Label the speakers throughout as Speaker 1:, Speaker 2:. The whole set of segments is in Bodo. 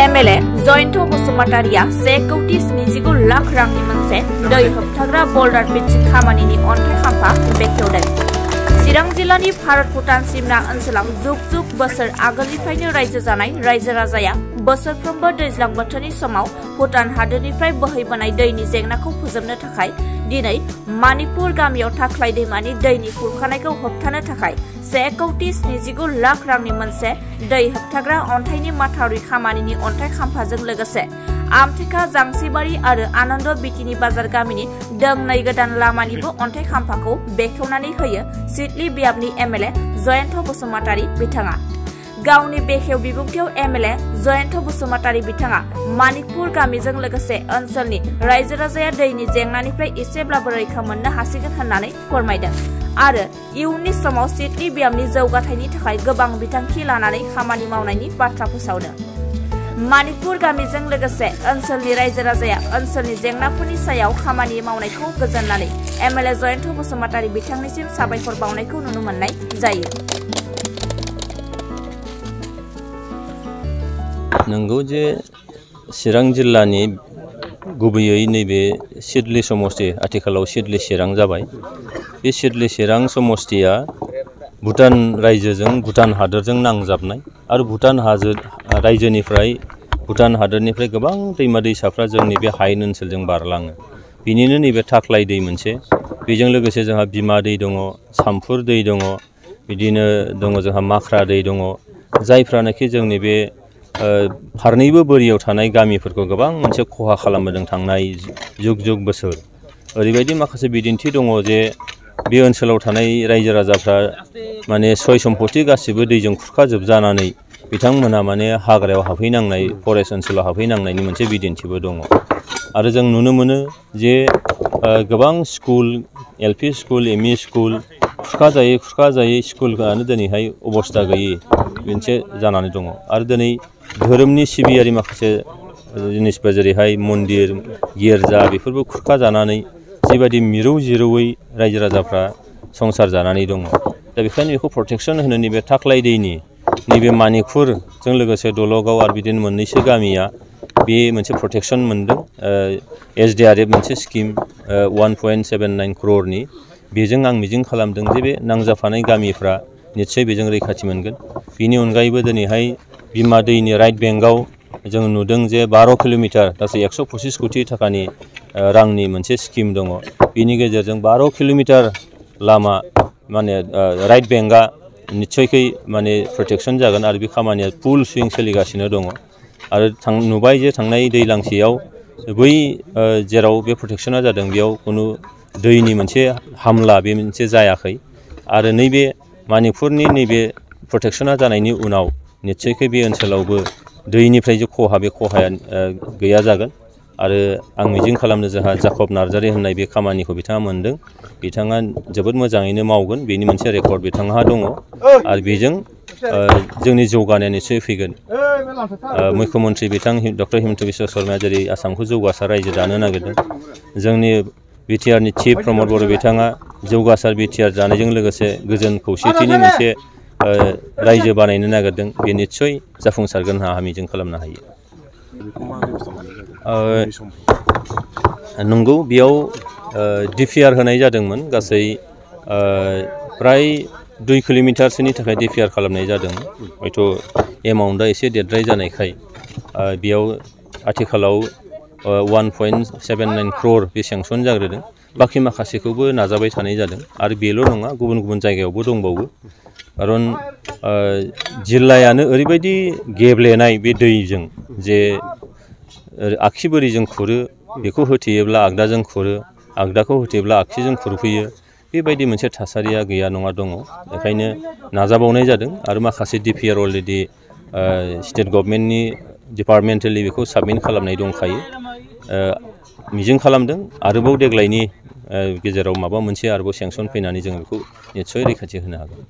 Speaker 1: एमएलए जयन्त बसुमतारिया 1,79 लाख रांनि मोनसे दै होबथाग्रा बल्डार बिल्डिं खामानिनि अन्थाइ खाम्फा बेखेवदों। चिरां जिल्लानि भारत भुटान सिमना ओनसोलाव जुग जुग बोसोर आगोलनिफ्रायनो रायजो जानाय रायजो राजाया बोसोरफ्रोमबो दैज्लां बोथोरनि समाव भुटान हादोरनिफ्राय बोहैबोनाय दैनि जेंनाखौ फोजोबनो थाखाय दिनै मणिपुर गामियाव थाख्लाय दैमानि दैनि खुरखानायखौ होबथानो थाखाय 1,79 लाख रांनि मोनसे दै होबथाग्रा अन्थाइनि माथावरि खामानिनि अन्थाइ खाम्फाजों लोगोसे आमथेखा जांसिबारि आरो आनन्द बिटिनि बाजार गामिनि दोंनै गोदान लामानिबो अन्थाइ खाम्फाखौ बेखेवनानै होयो सिडली बियाबनि एमएलए जयन्त बसुमतारि बिथाङा। गावनि बेखेव बिबुंथियाव एमएलए जयन्त बसुमतारि बिथाङा मणिपुर गामिजों लोगोसे ओनसोलनि रायजो राजाया दैनि जेंनानिफ्राय एसेब्लाबो रैखा मोननो हासिगोन होननानै फोरमायदों आरो इयुननि समाव सिडली बियाबनि जौगाथायनि थाखाय गोबां बिथांखि लानानै खामानि मावनायनि बाथ्रा फोसावदों। मणिपुर गामिजों लोगोसे ओनसोलनि रायजो राजाया ओनसोलनि जेंनाफोरनि सायाव खामानि मावनायखौ गोजोननानै एमएलए जयन्त बसुमतारि बिथांनिसिम साबायखर बावनायखौ नुनो मोननाय जायो।
Speaker 2: नंगौ जे चिरां जिल्लानि गुबैयै नैबे सिडली समष्टि आथिखालाव सिडली चिरां जाबाय। बे सिडली चिरां समष्टिया भुटान रायजोजों भुटान हादोरजों नांजाबनाय आरो भुटान रायजोनिफ्राय भुटान हादोरनिफ्राय गोबां दैमा दैसाफ्रा जोंनि बे हायेन ओनसोलजों बारलाङो। बिनिनो नैबे थाख्लाय दै मोनसे, बेजों लोगोसे जोंहा बिमा दै दङ, सामफुर दै दङ, बिदिनो दङ जोंहा माख्रा दै दङ, जायफ्रानोखि जोंनि बे फारनैबो बोरियाव थानाय गामिफोरखौ गोबां मोनसे खहा खालामबोदों थांनाय जुग जुग बोसोर। ओरैबायदि माखासे बिदिन्थि दङ जे बे ओनसोलाव थानाय रायजो राजाफ्रा माने सय सम्पति गासिबो दैजों खुरखाजोबजानानै बिथांमोनहा माने हाग्रायाव हाबहैनांनाय, फरेस्ट ओनसोलाव हाबहैनांनायनि मोनसे बिदिन्थिबो दङ। आरो जों नुनो मोनो जे गोबां school, LP school, ME school खुरखाजायै स्कुलफोरानो दिनैहाय अबस्था गैयि मोनसे जानानै दङ। आरो दिनै धोरोमनि सिबियारि माखासे जिनिसफोर जेरैहाय मन्दिर, गिर्जा बेफोरबो खुरखाजानानै जिबायदि मिरौ जिरौयै रायजो राजाफ्रा संसार जानानै दङ। दा बेखायनो बेखौ प्रटेकसन होनो नैबे थाख्लाय दैनि नैबे मणिपुरजों लोगोसे दलगाव आरो बिदिनो मोननैसो गामिया बे मोनसे प्रटेकसन मोनदों। SDRF मोनसे स्किम 1.79 crore बेजों आं मिजिं खालामदों जे बे नांजाबफानाय गामिफ्रा निस्सय बेजों रैखाथि मोनगोन। बेनि अनगायैबो दिनैहाय बिमा दैनि राइट बेंकआव जों नुदों जे 12 किल'मिटार गासै 125 कोटि थाखानि रांनि मोनसे स्किम दङ। बेनि गेजेरजों 12 किल'मिटार लामा माने राइट बेंकआ निस्सयकै माने प्रटेकसन जागोन आरो बे खामानिया फुल सुइं सोलिगासिनो दङ। आरो नुबाय जे थांनाय दैलांसेयाव बै जेराव बे प्रटेकसना जादों बेयाव खुनु दैनि मोनसे हामला बे मोनसे जायाखै। आरो नैबे मणिपुरनि नैबे प्रटेकसना जानायनि उनाव निस्सयकै बे ओनसोलावबो दैनिफ्राय जे खहा बे खहाया गैया जागोन। आरो आं मिजिं खालामनो जोंहा जाकब नार्जारि होननाय बे खामानिखौ बिथाङा मोनदों, बिथाङा जोबोद मोजाङैनो मावगोन, बेनि मोनसे रेकर्ड बिथांहा दङ। आरो बेजों जोंनि जौगानाया निस्सय फैगोन। मुख्यमन्त्रि बिथां डक्टर हिमन्त बिश्व शर्माया जेरै आसामखौ जौगासार रायजो दानो नागिरदों, जोंनि बिटिआरनि चिफ प्रमद बर' बिथाङा जौगासार बिटिआर जानायजों लोगोसे गोजोन खौसेथिनि मोनसे रायजो बानायनो नागिरदों, बे निस्सय जाफुंसारगोन होनना मिजिं खालामनो हायो। नंगौ बेयाव DPR होनाय जादोंमोन, गासै प्राय 2 किल'मिटारसोनि थाखाय DPR खालामनाय जादों। हयथ' एमाउन्टआ एसे देरद्राय जानायखाय बेयाव आथिखालाव 1.79 crore बे सेंसन जाग्रोदों। बाखि माखासेखौबो नाजाबाय थानाय जादों। आरो बेल' नङा, गुबुन गुबुन जायगायावबो दंबावो। खारन जिल्लायानो ओरैबायदि गेब्लेनाय बे दैजों जे आगखिबोरिजों खुरो, बेखौ होथेयोब्ला आगदाजों खुरो, आगदाखौ होथेयोब्ला आगसिजों खुरफैयो, बेबायदि मोनसे थासारिया गैया नङा दङ। बेखायनो नाजाबावनाय जादों। आरो माखासे DPR अलरेडि स्टेट गभर्नमेन्टनि डिपार्टमेन्टेलि बेखौ साबमिट खालामनाय दंखायो। मिजिं खालामदों आरोबाव देग्लायनि गेजेराव माबा मोनसे आरोबाव सेंसन फैनानै जों बेखौ निस्सय रैखाथि होनो हागोन।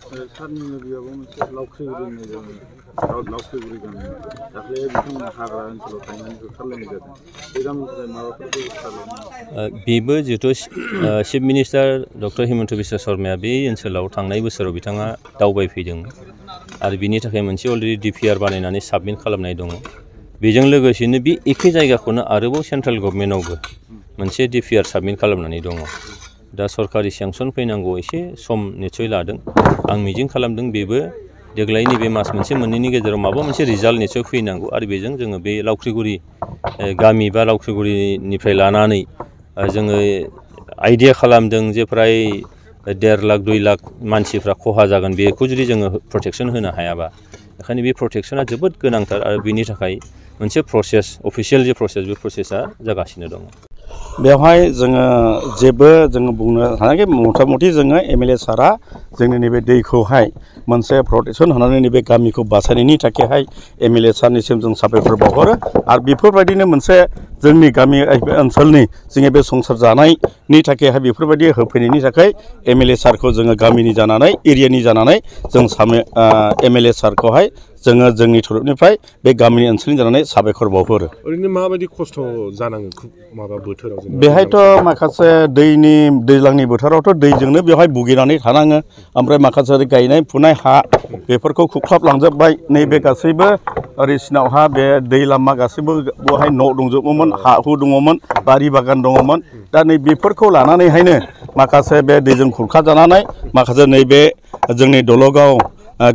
Speaker 2: बेबो जिहेथु chief minister doctor Himanta Biswa शर्माया बे ओनसोलाव थांनाय बोसोराव बिथाङा दावबायफैदों आरो बिनि थाखाय मोनसे अलरेडि DPR बानायनानै साबमिट खालामनाय दङ। बेजों लोगोसेनो बे एखे जायगाखौनो आरोबाव सेन्ट्रेल गभर्नमेन्टआवबो मोनसे DPR साबमिट खालामनानै दङ। दा सरकारि सेंसन फैनांगौ एसे सम निस्सय लादों। आं मिजिं खालामदों बेबो देग्लायनि बे मास मोनसे मोननैनि गेजेराव माबा मोनसे रिजाल्ट निस्सय फैनांगौ आरो बेजों जोङो बे लावख्रिगुरि गामि बा लावख्रिगुरिनिफ्राय लानानै जोङो आइडिया खालामदों जे फ्राय 1.5 लाख 2 लाख मानसिफ्रा खहा जागोन बेखौ जुदि जोङो प्रटेक्सन होनो हायाबा बेखायनो बे प्रटेक्सना जोबोद गोनांथार आरो बेनि थाखाय मोनसे प्रसेस अफिसियेल जे प्रसेस बे प्रसेसा जागासिनो दङ।
Speaker 3: बेवहाय जोङो जेबो जोङो बुंनो हानांगौ मथा मथि जोङो MLA सारा जोंनि नैबे दैखौहाय मोनसे प्रटेक्सन होनानै नैबे गामिखौ बासायनायनि थाखायहाय MLA सारनिसिम जों साबायखर बावहरो आरो बेफोरबायदिनो मोनसे जोंनि गामि ओनसोलनि जोंनि बे संसार जानायनि थाखायहाय बेफोरबायदि होफैनायनि थाखाय MLA सारखौ जोङो गामिनि जानानै एरियानि जानानै जों MLA सारखौहाय जोङो जोंनि थरफनिफ्राय बे गामिनि ओनसोलनि जानानै साबायखर बावहरो।
Speaker 4: ओरैनो माबायदि खस्थ' जानाङो माबा बोथोराव?
Speaker 3: बेहायथ' माखासे दैज्लांनि बोथोरावथ' दैजोंनो बेवहाय भुगिनानै थानाङो। ओमफ्राय माखासे गायनाय फुनाय हा बेफोरखौ खुख्लाबलांजोब्बाय। नैबे गासैबो ओरैसिनावहा बे दै लामा गासैबो बेवहाय न' दंजोबोमोन, हा हु दङमोन, बारि बागान दङमोन। दा नै बेफोरखौ लानानैहायनो माखासे बे दैजों खुरखाजानानै माखासे नैबे जोंनि दलगाव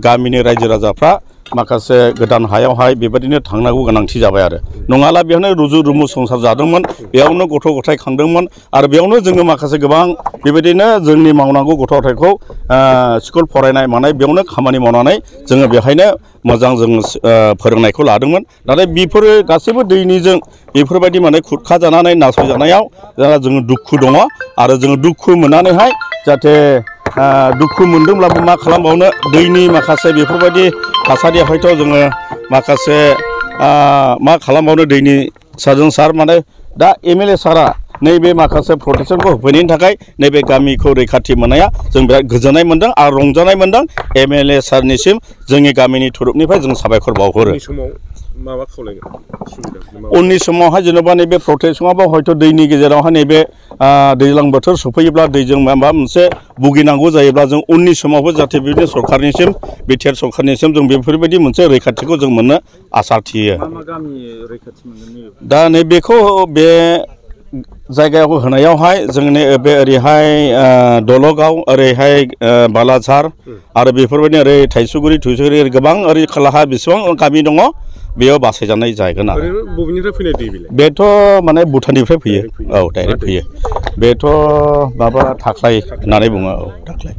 Speaker 3: गामिनि रायजो राजाफ्रा माखासे गोदान हायावहाय बेबायदिनो थांनांगौ गोनांथि जाबाय आरो नङाला बेयावनो रुजु रुमु संसार जादोंमोन, बेयावनो गथ' गथाय खांदोंमोन आरो बेयावनो जोङो माखासे गोबां बेबायदिनो जोंनि मावनांगौ गथ' गथायखौ स्कुल फरायनाय मानाय बेयावनो खामानि मावनानै जोङो बेहायनो मोजां जोङो फोरोंनायखौ लादोंमोन। नाथाय बेफोरो गासैबो दैनिजों बेफोरबायदि माने खुरखाजानानै नासयजानायाव जोङो दुखु दङ आरो जोङो दुखु मोननानैहाय जाहाथे दुखु मोनदोंब्लाबो मा खालामबावनो दैनि माखासे बेफोरबायदि थासारिया हयथ' जोङो माखासे मा खालामबावनो दैनि सारजों सार माने दा MLA सारा नैबे माखासे प्रटेक्सनखौ होफैनायनि थाखाय नैबे गामिखौ रैखाथि मोननाया जों बिराद गोजोननाय मोनदों आरो रंजानाय मोनदों। MLA सारनिसिम जोंनि गामिनि थुरुबनिफ्राय जों साबायखर बावहरो। उननि समावहाय जेनेबा नैबे प्रटेक्सनावबो हयथ' दैनि गेजेरावहाय नैबे दैज्लां बोथोर सफैयोब्ला दैजों माबा मोनसे भुगिनांगौ जायोब्ला जों उननि समावबो जाहाथे बिदिनो सरखारनिसिम BTR सरखारनिसिम जों बेफोरबायदि मोनसे रैखाथिखौ जों मोननो आसा थियो। दा नैबेखौ बे जायगायाव होनायावहाय जोंनि बे ओरैहाय दलगाव ओरैहाय बालाझार आरो बेफोरबायदिनो ओरै थाइसुगुरि गोबां ओरै खोलाहा बेसेबां गामि दङ बेयाव बासायजानाय जागोन आरो बेथ' माने भुटाननिफ्राय फैयो। औ डाइरेक्ट फैयो। बेथ' माबा थाख्लाय होननानै बुङो। औ थाख्लाय।